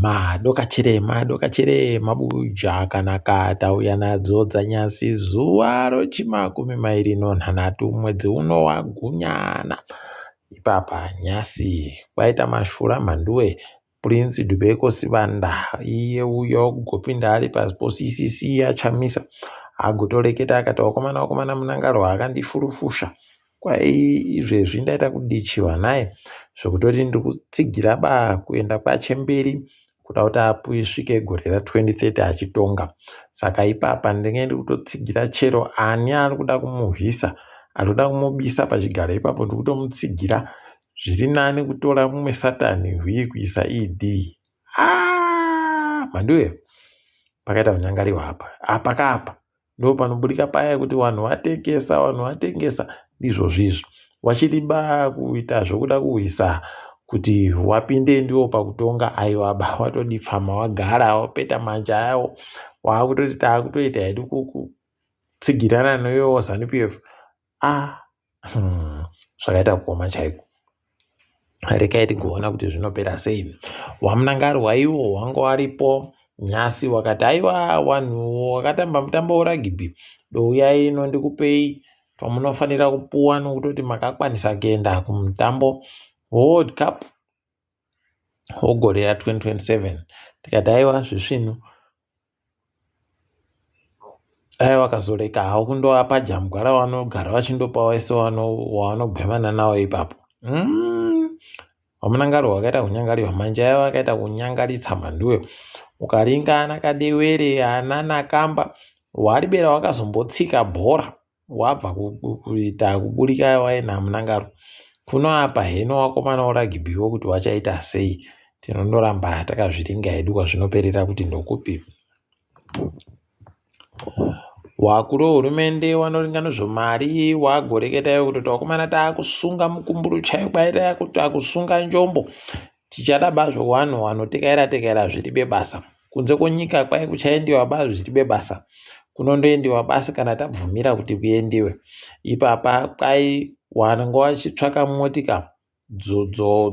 Madokachere madokachere mabuja akanaka tauya nadzo dzanyasi zuva rochimakumi mairi nonhanhatu mwedzi uno wagunyana. Ipapa nyasi kwaita mashura mhanduwe Prince Dubeko Sibanda iye uyo kugopinda ari pasi poCCC yaChamisa agotoreketa akati vakomana vakomana Mnangagwa akandifurufusha Kwai izvezvi ndaita kudichiwa nhai zvekutoti ndiri kutsigira ba kuenda kwachemberi kuda kuti asvike gore ra 2030 achitonga. Saka ipapa ndinenge ndiri kutotsigira chero ani ari kuda kumurwisa ari kuda kumubisa pachigaro ipapo ndiri kutomutsigira. Zviri nani kutora mumwe satani hwii kuisa ED. Ah, mhanduwe pakaita kunyangariwa apa apa ka apa ndopanoburika paya kuti vanhu vatengesa vanhu vatengesa ndizvo zvizvo wachiti ba kuita zvokuda kuwisa kuti wapinde ndiwo pakutonga aiwa ba watodipfama wagara wapeta manja awo waakutoti taakutoita hedu kutsigirana newewo zanu pf ah zvakaita kuoma chaiko rekai tigoona kuti zvinopera sei wamunangarwa iwo wanga waripo nhasi wakati aiwa wanhu wakatamba mutambo weragibhi douyai ino ndikupei twamunofanira kupuwa nokutoti makakwanisa kuenda kumutambo weworld cup wegore ra 2027 tikati aiwa zvisvinu dai wakazoreka hawo kundoapa jambwa ravanogara vachindopa wese wavanogwemana nawo ipapo Vamunangarwa vakaita kunyangarirwa manje aya vakaita kunyangaritsa mhanduwe ukaringa ana kadewere ana nakamba waribera wakazombotsika bhora wabva kuita kuburika waina Mnangagwa kuno apa heno wakomana woragibhiwo kuti wachaita sei tinondoramba takazviringa hedu kwazvinoperera kuti ndokupi wakuru wehurumende wanoringa nezvemari wagoreketa kutoti wakomana taakusunga mukumburu chaiyo kwaita kuti akusunga njombo Tichada bazvo wanhu wanotekaira tekaira zviribe basa. Kunze kwenyika kwai kuchaendiwa ba zviribe basa. Kunondoendiwa basi kana tabvumira kuti kuendiwe. Ipapa kwai wanenge wachitsvaka motika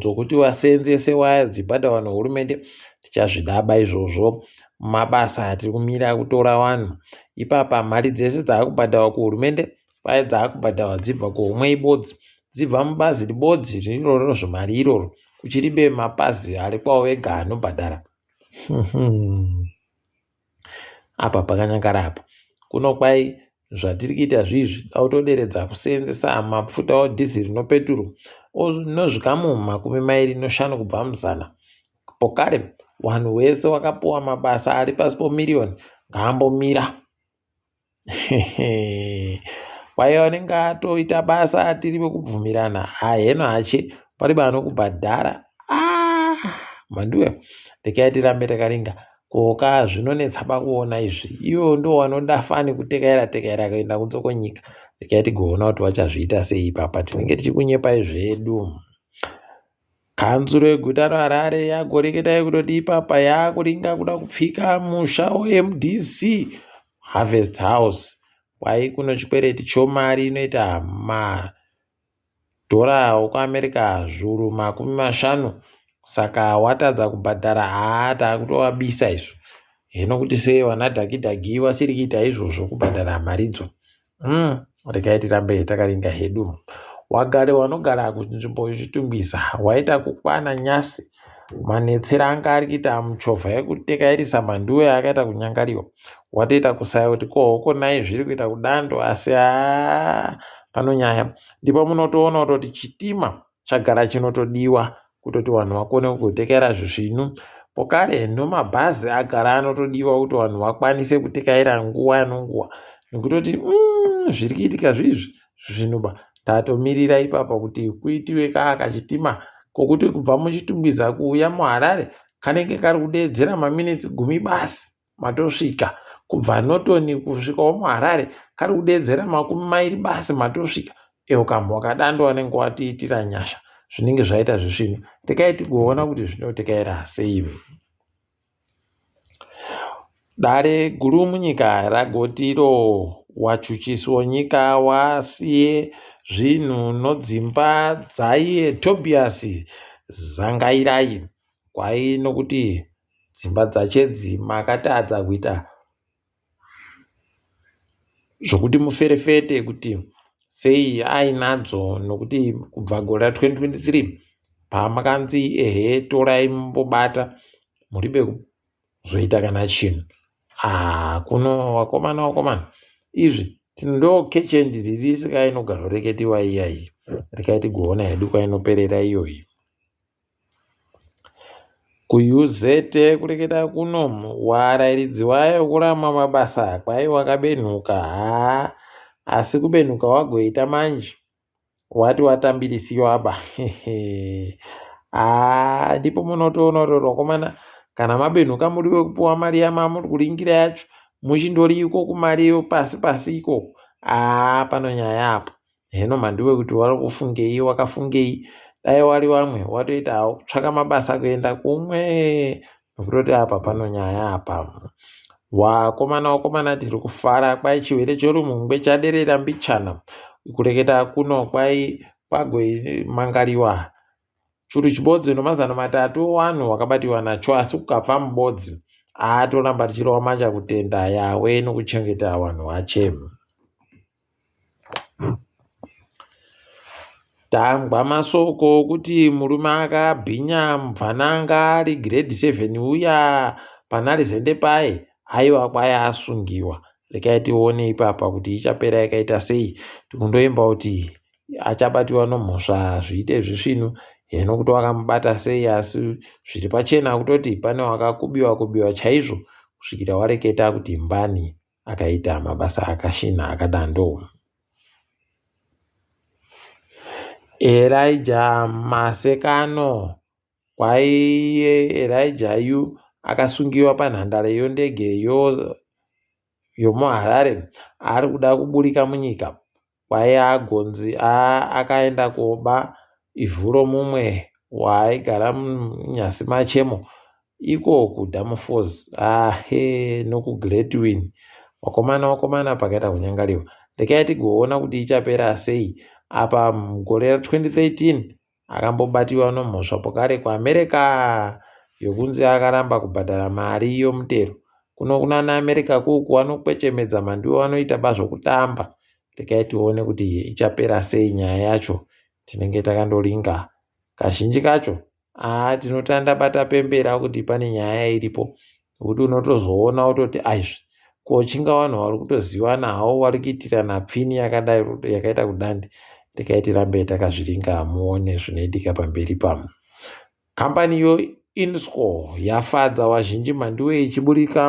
dzokuti waseenzese waya dzibhadharwa nehurumende tichazvidaba izvozvo. Mabasa tiri kumira kutora wanhu. Ipapa mari dzese dzaakubhadharwa kuhurumende kwai dzaakubhadharwa dzibva kuhomwe ibodzi dzibva mubazi ribodzi riroro zvimari iroro kuchiribe mapazi ari kwawo ega anobhadhara apa pakanyangara apa kuno kwai zvatiri kuita zviizvi dautoderedza kuseenzesa mapfuta odhiziri nopeturu nozvikamu 25 kubva muzana pokare vanhu wese wakapuwa mabasa ari pasi pomiriyoni ngaambomira Kwai anenge atoita basa atiri vekubvumirana haheno hache paribe anokubhadhara ah, mhanduwe rekai tirambe takaringa koka zvinonetsa pakuona izvi ivo ndo vanoda fani kutekaira tekaira kuenda kunze kwenyika rekai tigoona kuti vachazviita sei ipapa tinenge tichikunyepai zvedu Kanzuro yeguta reHarare yagoreketa yekutoti ipapa yakuringa kuda kupfika musha weMDC Harvest House kwai kuno chikwereti chomari inoita madhora okuAmerica zviuru 50 saka watadza kubhadhara haa takutovabisa isu hino kuti sei vana dhagi dhagi vasiri kuita izvozvo kubhadhara maridzo Regai tirambe takaringa hedu. Wagari wanogara kunzvimbo yeChitungwiza waita kukwana nyasi manetsero anga ari kuita muchovha yekutekairisa mhanduwe akaita kunyangariwa watoita kusaya kuti ko hokonai zviri kuita kudando asi haa pano nyaya ndipo munotoona kutoti chitima chagara chinotodiwa kutoti vanhu vakone kutekaira zvisvinu pokare nomabhazi agara anotodiwa kuti vanhu vakwanise kutekaira nguva nonguva nekutoti zviri kuitika zviizvi zvisvinuba tatomirira ipapa kuti kuitiwe kaa kachitima kokuti kubva muchitungwiza kuuya muharare kanenge kari kudeedzera maminitsi gumi basi matosvika kubva Norton kusvikawo muHarare kari kudeedzera 20 basi matosvika ewo kambwa kadando wanenge watiitira nyasha zvinenge zvaita zvisvinu rekai tigoona kuti zvinotekaira sei dare guru munyika ragotiro wachuchisi wonyika wasiye zvinhu nodzimba dzaiye Tobias Zangairai kwai nokuti. Dzimba dzachedzi makatadza kuita zvokuti muferefete kuti sei ainadzo nokuti kubva gore ra 2023 pamakanzi ehe torai mumbobata muribe kuzoita kana chinhu. Ah, kuno vakomana vakomana izvi ndo catch and release ka inogaroreketiwa iya iyi rekai tigoona hedu kwainoperera iyoyi. KuUZ kureketa kuno warairidzi wayo kuramwa mabasa kwai wakabenhuka haa asi kubenhuka wagoita manje wati watambirisiwa ba haa ndipo munotoona kuti vakomana kana mabenhuka muri wekupiwa mari yamamuri kuringira yacho muchindoriko kumari yepasi pasi ikoko haa pano nyaya apo. Heno mhanduwe kuti wari kufungei wakafungei dai wari wamwe watoita hawo kutsvaka mabasa kuenda kumwe nokutoti apa pano nyaya apa. Wakomana wakomana tiri kufara kwai chihwere chorumhungwe chaderera mbichana kureketa kuno kwai kwagomangariwa churu chibodzi nomazana matatu owanhu wakabatiwa nacho asi kukabva mubodzi atoramba tichirova manja kutenda yawe nokuchengeta wanhu wache. Tangwa masoko okuti murume akabhinya mubvana anga ari grade 7 uya pana Rizende paye aiwa kwai asungiwa. Rekai tione ipapa kuti ichapera yakaita sei. Tikundoimba kuti achabatiwa nomhosva zviite zvisvinu heno kuti wakamubata sei asi zviri pachena kutoti pane wakakubiwa kubiwa chaizvo kusvikira wareketa kuti mbani akaita mabasa akashinha akadando. Elijah Masekano kwaiye Elijah yu akasungiwa panhandare yondege yomuHarare ari kuda kuburika munyika kwaiye agonzi akaenda koba ivhu romumwe waaigara munyasi machemo Iko kuDamofalls ahe nokuGletwin wakomana wakomana pakaita kunyangariwa. Rekai tigoona kuti ichapera sei. Apa mugore ra 2013 akambobatiwa nomhosva pokare kuAmerica yokunzi akaramba kubhadhara mari yomutero. Kuno kunana America kuku wanokwechemedza mhanduwe wanoita bazvokutamba. Rekai tione kuti ichapera sei nyaya yacho. Tinenge takandoringa. Kazhinji kacho Haa tinotanda batapembera kuti pane nyaya iripo nekuti unotozoona wototi aizvi ko chinga vanhu vari kutozivana havo vari kuitirana pfini yakadai yakaita kudandi rekai tirambe takazviringa muone zvinoitika pamberi pamo. Kambani yo Insco yafadza vazhinji mhanduwe ichiburika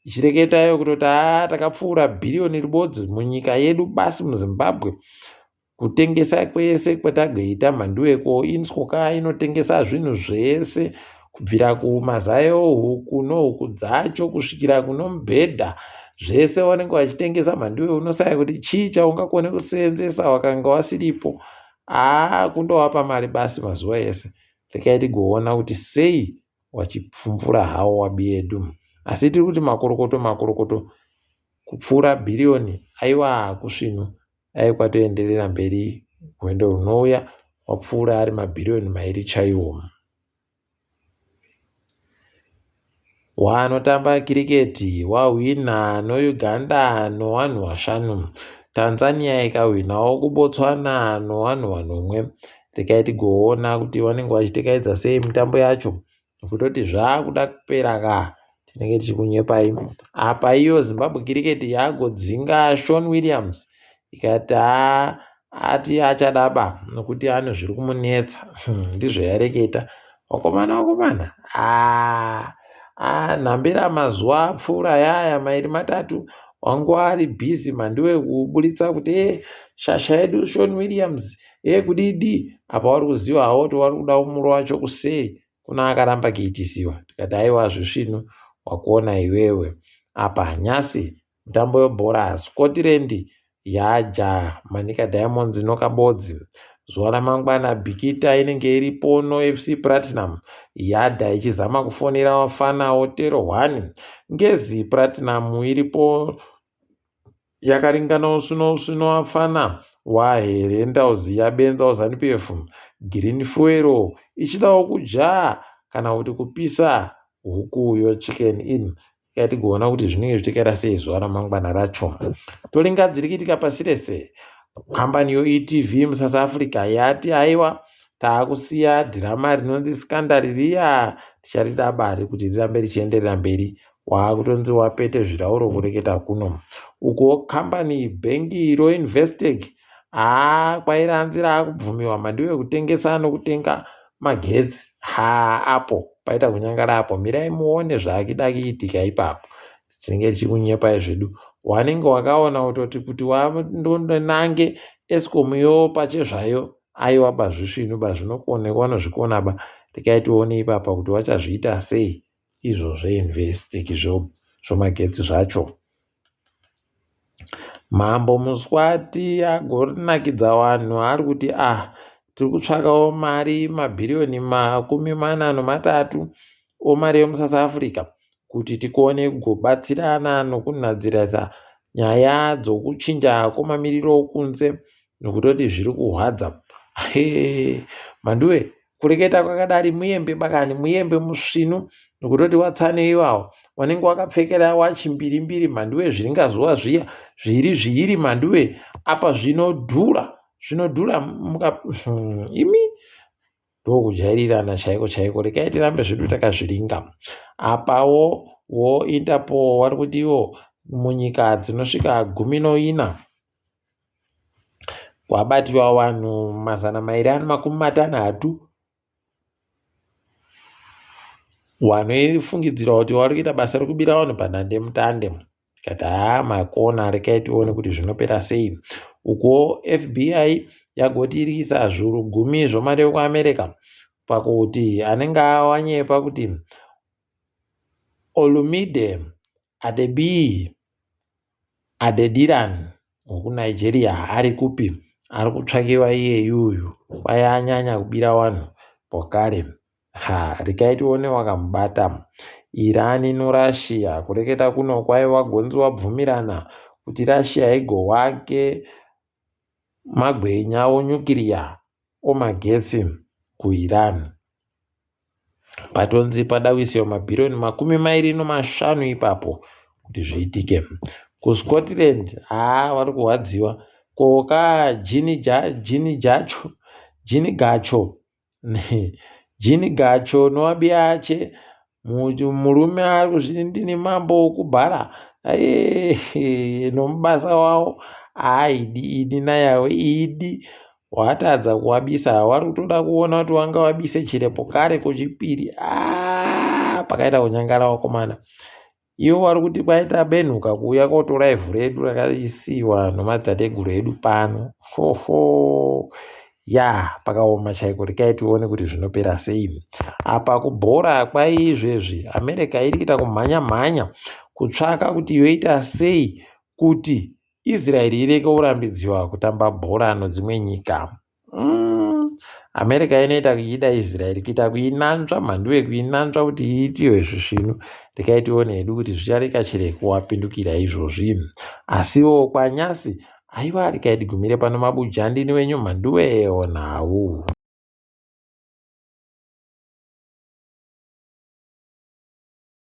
ichireketayo kutoti haa takapfuura bhiriyoni ribodzi munyika yedu basi muZimbabwe. Kutengesa kwese kwatagoita mhanduwe ko Insco ka inotengesa zvinhu zvese kubvira kumazai ohuku nohuku dzacho kusvikira kuno mubhedha zvese vanenge vachitengesa mhanduwe unosaya kuti chii chaungakone kuseenzesa wakanga wasiripo haa kundovapa mari basi mazuva ese rekai tigoona kuti sei wachipfumvura hawo wabiyedu asi tiri kuti makorokoto makorokoto kupfuura bhiriyoni aiwa kusvinu Dai kwatoenderera mberi rwendo rwunouya wapfuura ari mabhiriyoni mairi chaiwo. Wanotamba kiriketi wahwina noUganda nowanhu washanu. Tanzania ikahwinawo kuBotswana nowanhu wanomwe. Rekai tigoona kuti vanenge vachitekaidza sei mitambo yacho. Kutoti zvakuda kupera ka tinenge tichikunyepai. Apa iyo Zimbabwe Cricket yagodzinga Sean Williams ikati haa ati achadaba nokuti ane zviri kumunetsa ndizvo yareketa vakomana vakomana haa ah, nhambira mazuva apfuura yaya mairi matatu wangu ari busy mhandiwe kuburitsa kuti e shasha yedu Sean Williams e kudidi apa wari kuziva hawo kuti wari kuda kumurova chokuseri Kuna akaramba kiitisiwa tikati aiwa zvisvinu wakuona iwewe. Apa nyasi mutambo webhora Scotland yaja Manica Diamonds nokabodzi. Zuva ramangwana Bikita inenge iripo noFC Platinum yadha ichizama kufonera vafana Otero 1. Ngezi Platinum iripo yakaringana usvino usvino wafana waherenda uziya benza uZanu PF. Green Fuel ichidawo kujaa kana kuti kupisa huku yoChicken Inn. Regai tigoona kuti zvinenge zvichikaita sei zuva ramangwana racho. Toringa dziri kuitika pasi rese. Kambani yoETV muSouth Africa yati aiwa taakusiya dhirama rinonzi Scandal riya ticharida bari kuti rirambe richienderera mberi. Waakutonzi wapete zvirauro kureketa kuno. Ukuwo kambani bhengi roInvestec haa kwairanzi raakubvumiwa mhandu yekutengesa nokutenga magetsi. Haa apo paita kunyangara apo mirai muone zvaakida kuitika ipapo. Tinenge tichikunyepai zvedu. Wanenge wakaona kutoti kuti wandonange Eskom yo pachezvayo aiwa ba zvisvinu ba zvinokonekwa vanozvikona ba. Regai tione ipapa kuti vachazviita sei izvo zveInvestec zvomagetsi zvacho. Mambo Muswati agonakidza vanhu ari kuti ah tiri kutsvakawo mari mabhiriyoni 43 omari yemuSouth Africa kuti tikone kugobatsirana nokunhadzirisa nyaya dzokuchinja kwemamiriro okunze nokutoti zviri kuhwadza. Hee Mhanduwe kureketa kwakadari muyembe bakani muyembe musvinu nokutoti watsane iwawo wanenge wakapfekera wachi mbiri mbiri mhanduwe zviringazuva zviya zviri zviiri mhanduwe apa zvinodhura zvinodhura muka imi ndokujairirana chaiko chaiko regai tirambe zvedu takazviringa apawo wo Interpol wari kuti iwo munyika dzinosvika 14 kwabatiwa vanhu 260 vanofungidzirwa kuti vari kuita basa rekubira vanhu padandemutande. Tikati haa makona regai tione kuti zvinopera sei. Ukuwo FBI yagoti iri kuisa zviuru 10 zvemari yekuAmerica pakuti anenge awanyepa kuti Olumide Adebiyi Adediran wekuNigeria ari kupi ari kutsvakiwa iyeyuyu kwai anyanya kubira vanhu pokare. Ha regai tione wakamubata. Iran noRussia kureketa kuno kwai wagonzi wabvumirana kuti Russia igowake magwenya onyukiriya omagetsi kuIran. Patonzi pada kuisiwa mabhiriyoni 25 ipapo kuti zviitike. KuScotland haa vari kurwadziwa koka jini jacho jini gacho jini gacho nowabiache murume ari kuzviti ndini mambo wokubhara nomubasa wavo haa idi idi nayawe idi watadza kuwabisa wari kutoda kuona kuti wanga wabise chirepo kare kuchipiri aa pakaita kunyangara wakomana ivo vari kuti kwaita benhuka kuuya kotora ivhu redu rakaisiwa nomadzitateguru edu pano hoho ya pakaoma chaiko regai tione kuti zvinopera sei apa kubhora kwaizvezvi America iri kuita kumhanya mhanya kutsvaka kuti yoita sei kuti Israel ireke kurambidziwa kutamba bhora nodzimwe nyika. America inoita kuida Israel kuita kuinanzva mhanduwe kuinanzva kuti iitiwe zvisvinu. Regai tione hedu kuti zvichareka chire kuwapindukira izvozvi. Asiwo kwanyasi aiwa regai tigumire pano mabujandini wenyu mhanduwe onhau.